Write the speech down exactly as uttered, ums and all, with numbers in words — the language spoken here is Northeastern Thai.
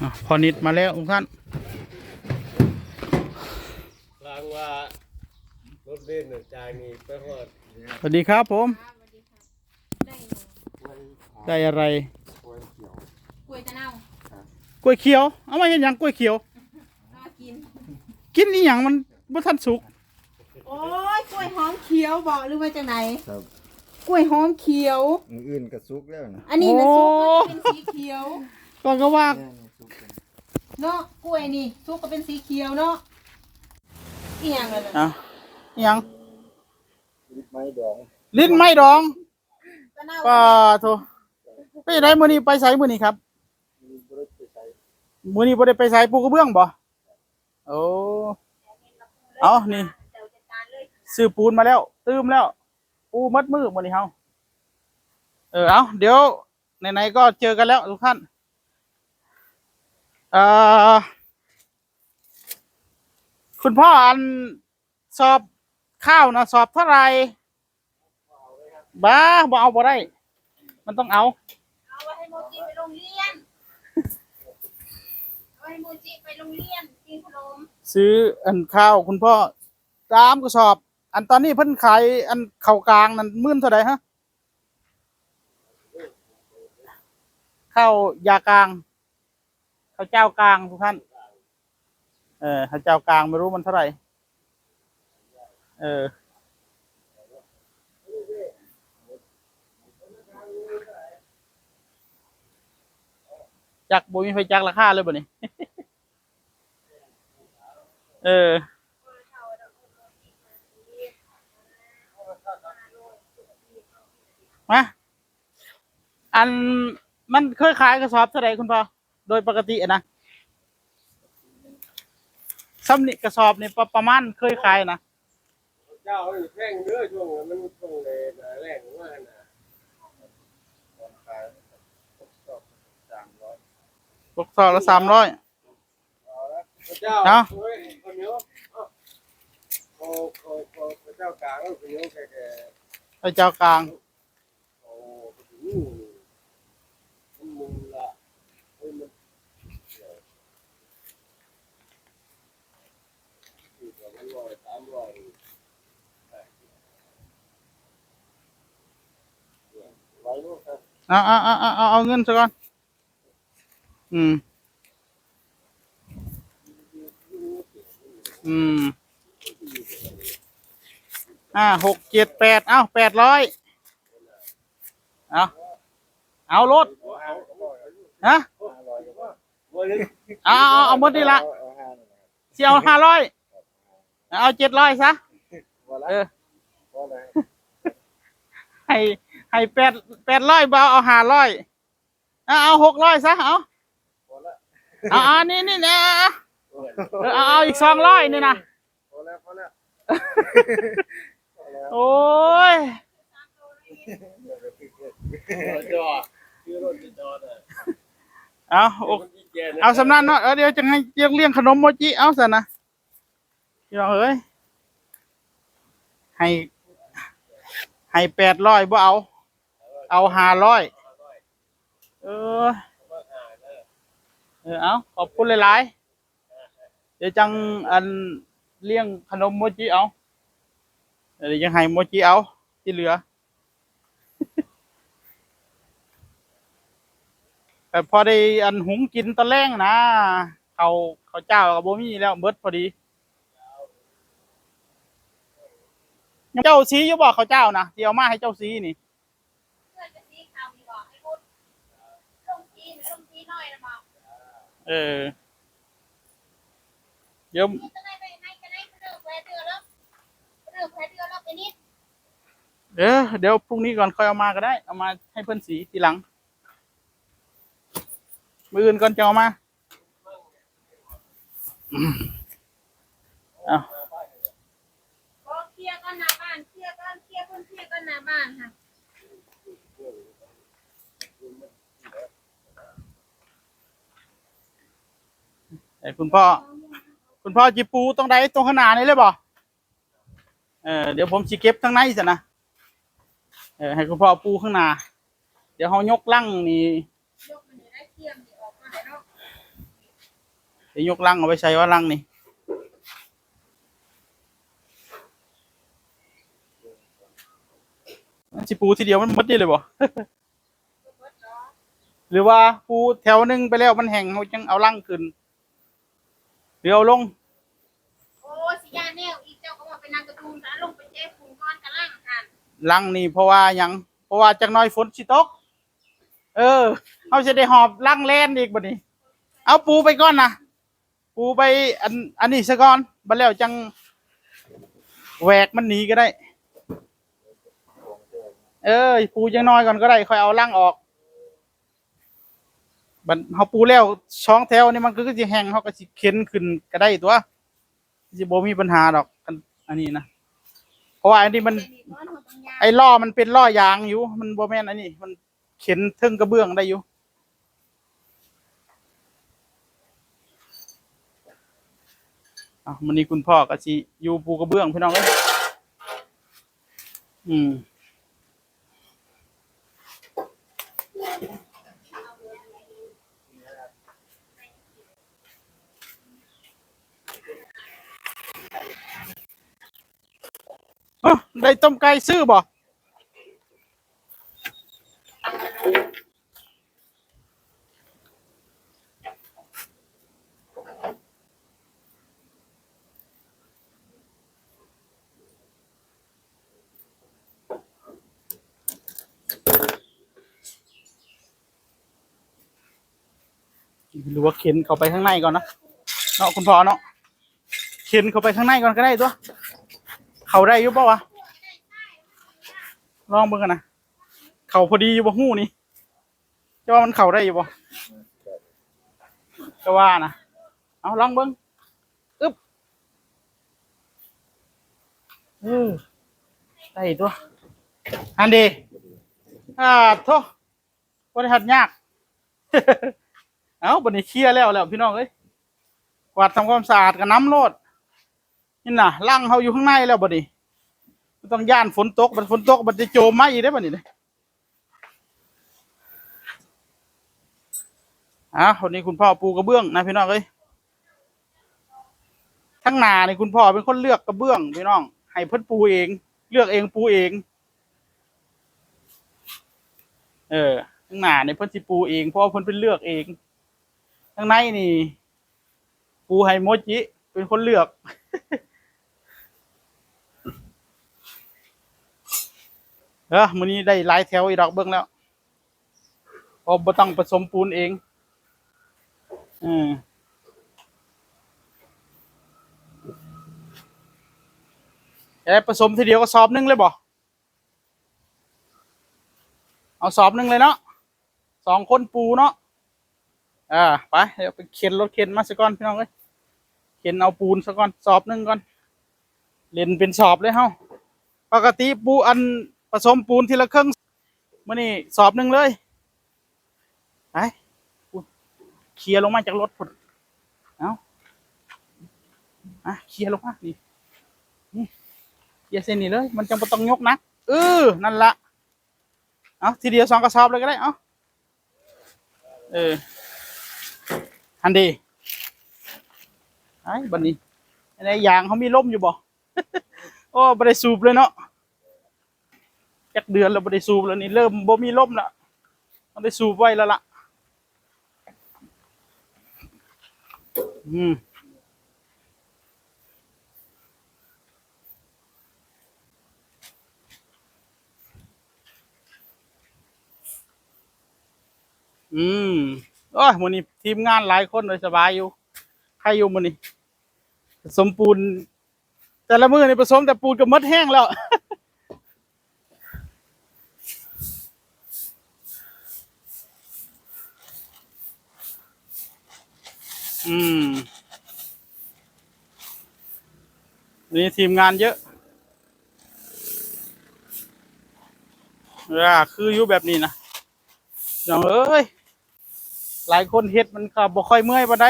อ่ะ พอนิดมาแล้วทุกท่าน ทางว่ารถเบนซ์น่ะจ่ายนี่ไปฮอด สวัสดีครับผม ได้หยัง ได้อะไร กล้วยเขียว กล้วยตะเนา กล้วยเขียว เอามาเฮ็ดหยังกล้วยเขียว เอามากิน กินอีหยังมันบ่ทันสุก โอ้ย กล้วยหอมเขียวบ่ หรือว่าจังได๋ ครับ กล้วยหอมเขียว มื้ออื่นก็สุกแล้วนะ อันนี้นะ โอ้ สุกแล้วจะเป็นสีเขียว ก่อนก็ว่า เนี่ยนี่สุกแล้ว เนาะ กล้วยนี่สุกก็เป็นสีเขียวเนาะ อีหยังนั่นน่ะ อ่ะ อีหยัง ลิ้นไม้ดอง ลิ้นไม้ดอง ตะเนา ป้าโธ่ ไปไหนมื้อนี้ ไปไสมื้อนี้ครับ มื้อนี้บ่ได้ไปไส มื้อนี้บ่ได้ไปไส ปูกระเบื้องบ่ โอ้ เอานี่ ซื้อปูนมาแล้ว ตื่มแล้ว ปูมัดมือมื้อนี้เฮา เออ เอา เดี๋ยว ไหนๆ ก็เจอกันแล้วทุกท่าน เอ่อ คุณพ่อ อันสอบข้าวนะ สอบเท่าไหร่ บ้า บ่เอาบ่ได้ มันต้องเอา เอาไว้ให้โมจิไปโรงเรียน เอาไว้ให้โมจิไปโรงเรียน กินขนม ซื้ออันข้าวคุณพ่อ สามกระสอบ อันตอนนี้เพิ่นขายอันข้าวกลางนั่นหมื่นเท่าใดฮะ ข้าวยากลาง ข้าวเจ้ากลางทุกท่าน เออ ข้าวเจ้ากลางไม่รู้มันเท่าไหร่ เออ จักบ่มีไผจักราคาเลยบัดนี้ เออ มา อัน มันเคยขายกระสอบเท่าใดคุณพ่อ โดยปกติอะนะ ส่ำนี่กระสอบนี่ประ ประมาณเคยขายนะ เจ้าแพงเด้อ ช่วงนั้นมันช่วงแรงมากนะ ตกซองละสามร้อย เจ้า เนาะ โอ้ย ข้าวเหนียว ข้าว ข้าว ข้าว ข้าวเจ้ากลาง ข้าวเหนียวแก่ๆ ข้าวเจ้ากลาง โอ้ ข้าวเหนียว มันมุนละ เฮ้ย มัน เอา เอา เอา เอา เอาเงินซะก่อน อืม อืม ห้า หก เจ็ด แปด เอ้า แปดร้อย เอา เอาโลด ฮะ เอา เอา เอาหมดนี่ละ สิเอาห้าร้อย เอาเจ็ดร้อยซะ เออ ให้ ให้แปด แปดร้อย บ่เอา เอาห้าร้อย เอา เอาหกร้อยซะ เอา เอา เอา นี่ นี่ เนี่ย เออ เอา เอาอีกสองร้อยนี่นะ พอแล้ว พอแล้ว โอ้ย เอา โอ เอาส่ำนั้นเนาะ เออ เดี๋ยวจะให้เลี้ยง เลี้ยงขนมโมจิ เอาซะนะ พี่น้องเอ้ย ให้ ให้แปดร้อย บ่เอา เอาห้าร้อย เออ เออ เอา ขอบคุณหลายๆ เดี๋ยวจังอันเลี้ยงขนมโมจิเอา เดี๋ยวยังให้โมจิเอาที่เหลือ แต่พอได้อันหุงกินตอนแลงนะ ข้าว ข้าวเจ้าก็บ่มีแล้ว เบิดพอดี เจ้าสีอยู่บ่ ข้าวเจ้านะ ที่เอามาให้เจ้าสีนี่ เออ เดี๋ยว เออ เดี๋ยวพรุ่งนี้ก่อนค่อยเอามาก็ได้ เอามาให้เพิ่นสีทีหลัง มื้ออื่นก่อนจะเอามา เอา บ่ เคลียร์กันหน้าบ้าน เคลียร์กัน เคลียร์พื้นที่กันหน้าบ้านค่ะ เอ้ย คุณพ่อ คุณพ่อจิปูตรงใด ตรงข้างหน้านี่เลยบ่ เออ เดี๋ยวผมสิเก็บทางในซะนะ เออ ให้คุณพ่อปูข้างหน้า เดี๋ยวเฮายกลังนี่ ยกมันอยู่ได้ เคลียร์มันออกมาได้เนาะ จะยกลังเอาไว้ใส่ว่าลังนี่ มันสิปูทีเดียวมันหมดนี่เลยบ่ หรือว่าปูแถวหนึ่งไปแล้วมันแห้ง เราจังเอาลังขึ้น หรือเอาลง โอ้ย สิย่านแนวอีก เจ้าก็ว่าไปนั่งกระตูม ถ้าลงไปเจ๊ปูนก้อนกะลังหัน ลังนี่เพราะว่าหยัง เพราะว่าจักหน่อยฝนสิตก เออ เราจะได้หอบลังแล่นอีกบัดนี้ เอาปูไปก่อนนะ ปูไปอัน อันนี้ซะก่อน บัดแล้วจังแหวกมันหนีก็ได้ เออ ปูจักหน่อยก่อนก็ได้ ค่อยเอาลังออก บัดเราปูแล้วสองแถวนี่มันก็สิแห้ง เราก็สิเข็นขึ้นก็ได้ตัว สิบ่มีปัญหาดอก อัน อันนี้นะ เพราะว่าอันนี้มัน ไอ้ล้อมันเป็นล้อยางอยู่ มันบ่แม่นอันนี้ มันเข็นเทิงกระเบื้องได้อยู่ อ่ะ มื้อนี้คุณพ่อก็สิอยู่ปูกระเบื้องพี่น้องเอ้ย อืม อ้าว ได้ต้มไก่ซื้อบ่ หรือว่าเข็นเข้าไปข้างในก่อนนะ เนาะคุณพ่อเนาะ เข็นเข้าไปข้างในก่อนก็ได้ตัว เข้าได้อยู่บ่วะ ลองเบิ่งกันนะ เข้าพอดีอยู่บ่ฮู้นี่ จะว่ามันเข้าได้อยู่บ่ ก็ว่านะ เอาลองเบิ่ง อึ๊บ เออ ได้ตัว อันเด อ่า โธ่ บ่ได้หัดยาก เอ้า บัดนี้เคลียร์แล้ว แล้วพี่น้องเอ้ย กวาดทำความสะอาดกับน้ำโลด นี่น่ะ ลังเขาอยู่ข้างในแล้วบัดนี้ บ่ต้องย้านฝนตก บัดฝนตก บัดจะโจมมาอีกได้อบัดนี้เด้อ อ่ะ วันนี้คุณพ่อปูกระเบื้องนะพี่น้องเอ้ย ทั้งหน้านี่คุณพ่อเป็นคนเลือกกระเบื้องพี่น้อง ให้เพิ่นปูเอง เลือกเองปูเอง เออ ทั้งหน้านี่เพิ่นสิปูเอง เพราะว่าเพิ่นเป็นเลือกเอง ทั้งในนี่ ปูให้โมจิเป็นคนเลือก เออ มื้อนี้ได้หลายแถวอีดอกเบิ่งแล้ว เพราะบ่ต้องผสมปูนเอง เออ จะได้ผสมทีเดียวก็สอบหนึ่งเลยบ่ เอาสอบหนึ่งเลยเนาะ สองคนปูเนาะ อ่า ไป เดี๋ยวไปเข็นรถเข็นมาซะก่อนพี่น้องเอ้ย เข็นเอาปูนซะก่อน สอบหนึ่งก่อน เล่นเป็นสอบเลยเฮา ปกติปูอันผสมปูนทีละครึ่ง มื้อนี้สอบหนึ่งเลย ไป ปูน เคลียร์ลงมาจากรถพุ้น เอา อ่ะ เคลียร์ลงมา นี่ นี่ เคลียร์เส้นนี้เลย มันจังบ่ต้องยกหนัก เออ นั่นละ เอา ทีเดียวสองกระสอบเลยก็ได้ เอา เออ หันดี ไอ้บัดนี้ อันนี้ยางเขามีลมอยู่บ่ โอ้ บ่ได้สูบเลยเนาะ จักเดือนแล้วบ่ได้สูบแล้วนี่ เริ่มบ่มีลมละ ต้องได้สูบไว้แล้วล่ะ อืม อืม โอ้ย มื้อนี้ทีมงานหลายคนเลย สบายอยู่ ใครอยู่มื้อนี้ ผสมปูน แต่ละมื้อนี่ผสมแต่ปูนก็หมดแฮงแล้ว อืม นี่ทีมงานเยอะ อ่า คืออยู่แบบนี้นะ น้องเอ้ย หลายคนเฮ็ดมันก็บ่ค่อยเมื่อยปานใด